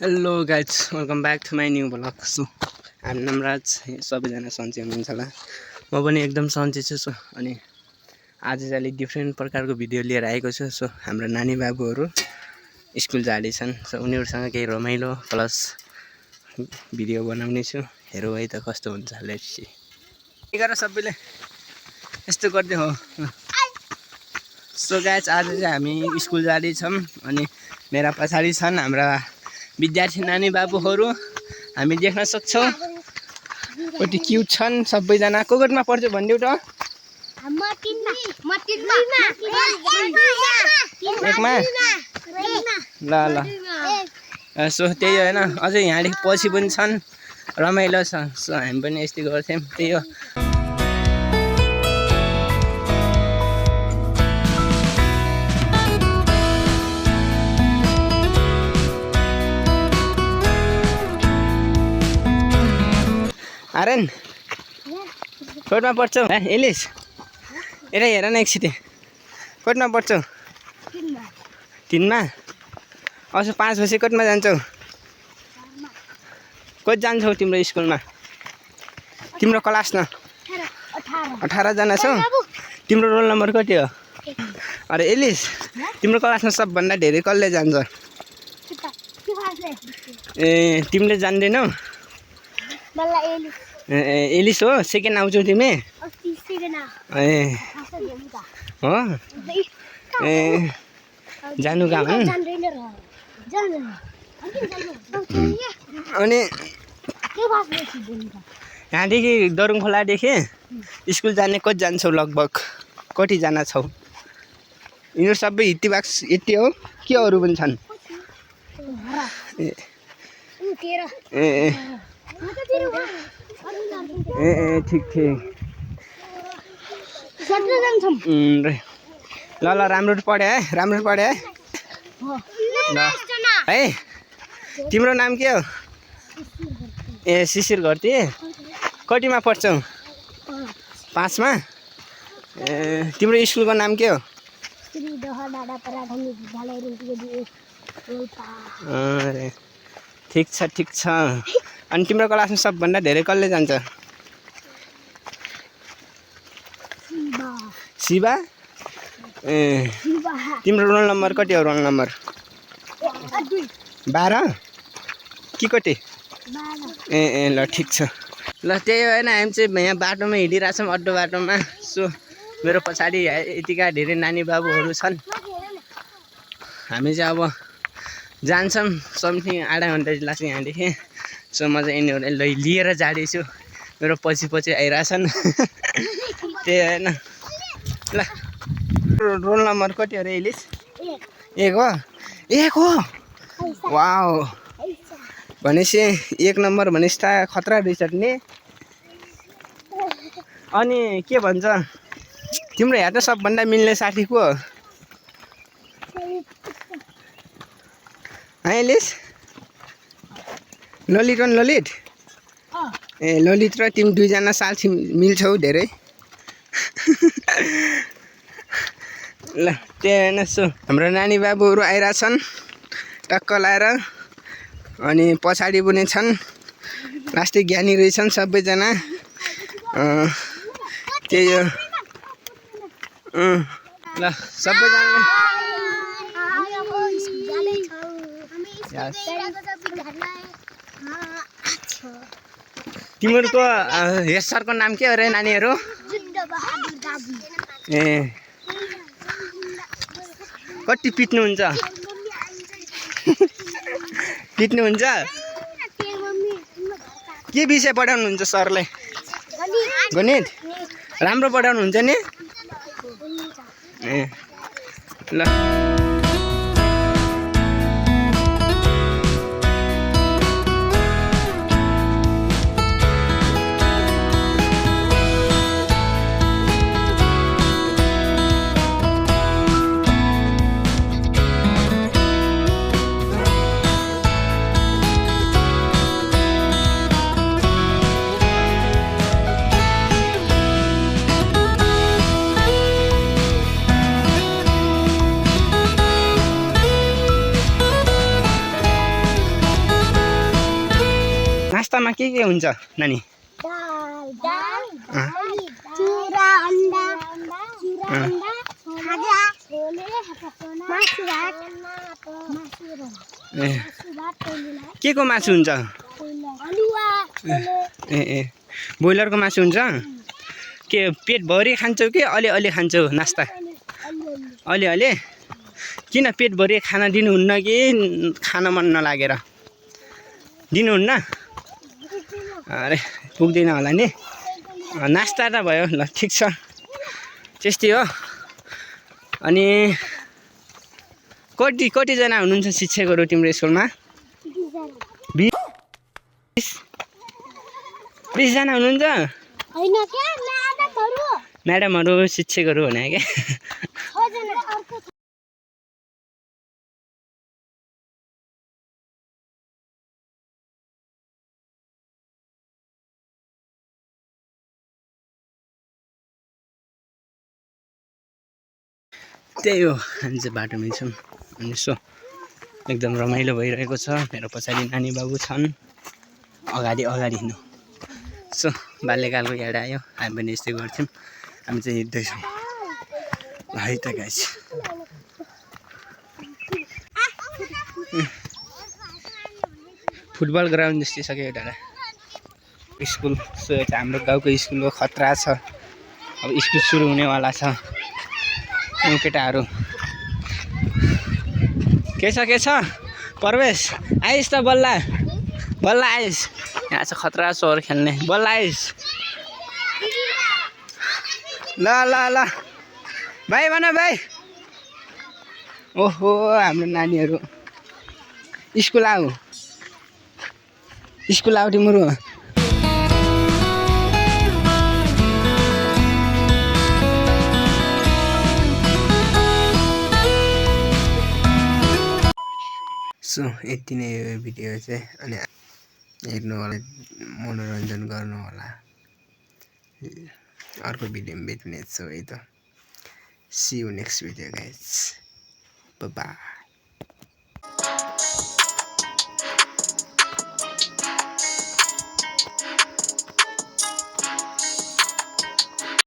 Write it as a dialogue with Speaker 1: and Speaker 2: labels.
Speaker 1: Hello guys, welcome back to my new blog. So हामी नमराज सबैजना सन्चै हुनुहुन्छ होला। म पनि एकदम सन्चै छु। सो अनि आज चाहिँ अलिक डिफ्रेन्ट प्रकारको भिडियो लिएर आएको छु। सो हाम्रो नानी बाबुहरू स्कुल जाँदैछन्। सो उनीहरूसँग केही रमाइलो प्लस भिडियो बनाउने छु। हेरौँ है त कस्तो हुन्छ। Let's see. के गर सबैले यस्तो गर्दै हो। सो गाइज आज चाहिँ हामी स्कुल जाँदैछौँ अनि मेरा पछाडि छन् हाम्रा विद्यार्थी नानी बाबुहरू। हामी देख्न सक्छौँ कति क्युट छन् सबैजना। कोगटमा पढ्छु भनिदेऊ त। एकमा ल ल। सो त्यही होइन, अझै यहाँदेखि पछि पनि छन्, रमाइलो छ। सो हामी पनि यस्तै गर्थ्यौँ, त्यही हो। आर्यन कोटमा पढ्छौ? एलिस यता हेर न एकछिन, कोटमा पढ्छौ? 3मा। असो 5 बजी कोटमा जान्छौ? कति जान्छौ तिम्रो स्कुलमा? तिम्रो क्लास न 18 जना छौ? तिम्रो रोल नम्बर कति हो? अरे एलिस, तिम्रो क्लासमा सबभन्दा धेरै कसले जान्छ? ए तिमीले जान्दैनौ? एलिस हो। सेकेन्ड आउँछौ तिमी? ए हो। ए जानु कहाँ हो? अनि यहाँदेखि दरुङ खोलादेखि स्कुल जाने कति जान्छौ? लगभग कतिजना छौ? यिनीहरू सबै यति हो कि अरू पनि छन्? ए ठिक ठिक। ल ल, राम्रो पढ्यो है, राम्रो पढ्यो है। है तिम्रो नाम के हो? ए शिशिर घरती। कतिमा पढ्छौ? 5मा। ए तिम्रो स्कुलको नाम के हो? अरे ठिक छ ठिक छ। अनि तिम्रो क्लासमा सबभन्दा धेरै कसले जान्छ? शिवा। ए तिम्रो रोल नम्बर कति हो? रोल नम्बर 12 कि कति? ए ल ठिक छ। ल त्यही होइन, हामी चाहिँ यहाँ बाटोमा हिँडिरहेछौँ, अड्डो बाटोमा। सो मेरो पछाडि यतिका धेरै नानी बाबुहरू छन्। हामी चाहिँ अब जान्छौँ, समथिङ आधा घन्टा लाग्छ यहाँदेखि। सो म चाहिँ यिनीहरूलाई लिएर जाँदैछु, मेरो पछि पछि आइरहेछन्। त्यही होइन। ल रोल नम्बर कति हो रे एलिस? 1 हो। 1 हो। वाउ, भनेपछि 1 नम्बर भनेपछि त खतरा रहेछ नि। अनि के भन्छ, तिम्रो यहाँ त सबभन्दा मिल्ने साथी को हो? एलिस ललित र ललित। ए ललित र तिमी दुईजना साथी मिल्छौ धेरै। ल त्यही होइन। सो हाम्रो नानी बाबुहरू आइरहेछन् टक्क लाएर। अनि पछाडि पनि छन्, लास्टै ज्ञानी रहेछन् सबैजना। त्यही हो। ल सबैजना तिमीहरूको हेड सरको नाम के हो रे नानीहरू? ए कति पिट्नुहुन्छ? पिट्नुहुन्छ? के विषय पढाउनुहुन्छ सरले? गणित। राम्रो पढाउनुहुन्छ नि? ए ल। नास्तामा के हुन्छ नानी
Speaker 2: चुरा अंडा खाजा छोले मासु भात
Speaker 1: के को मासु हुन्छ
Speaker 2: अलुवा
Speaker 1: ए ब्रोइलरको मासु हुन्छ के पेट भरि खान्छौ कि अलि खान्छौ नास्ता अलि किन पेट भरि खाना दिनुहुन्न कि खान मन नलागेर दिनुहुन्न अरे पुग्दैन होला नि नास्ता त भयो ल ठिक छ त्यस्तै हो अनि कतिजना हुनुहुन्छ शिक्षकहरू तिम्रो स्कुलमा 20 जना हुनुहुन्छ
Speaker 2: हैन के
Speaker 1: म्याडमहरू शिक्षकहरू हुने के त्यही हो हामी चाहिँ बाटोमै छौँ अनि सो एकदम रमाइलो भइरहेको छ मेरो पछाडि नानी बाबु छन् अगाडि हिँड्नु सो बाल्यकालको याद आयो हामी पनि यस्तै गर्थ्यौँ हामी चाहिँ हिँड्दैछौँ है त गाइस फुटबल ग्राउन्ड जस्तै छ क्या एउटा स्कुल सो हाम्रो गाउँको स्कुलको खतरा छ अब स्कुल सुरु हुनेवाला छ केटाहरू के छ प्रवेश आइस त बल्ल आइस यहाँ चाहिँ खतरा सोहर खेल्ने बल्ल आइस ल भाइ भन भाइ ओहो हाम्रो नानीहरू स्कुल आऊ तिम्रो सो यति नै हो भिडियो चाहिँ अनि हेर्नु होला मनोरञ्जन गर्नु होला अर्को भिडियोमा भेट्नेछौँ है त see you next video guys by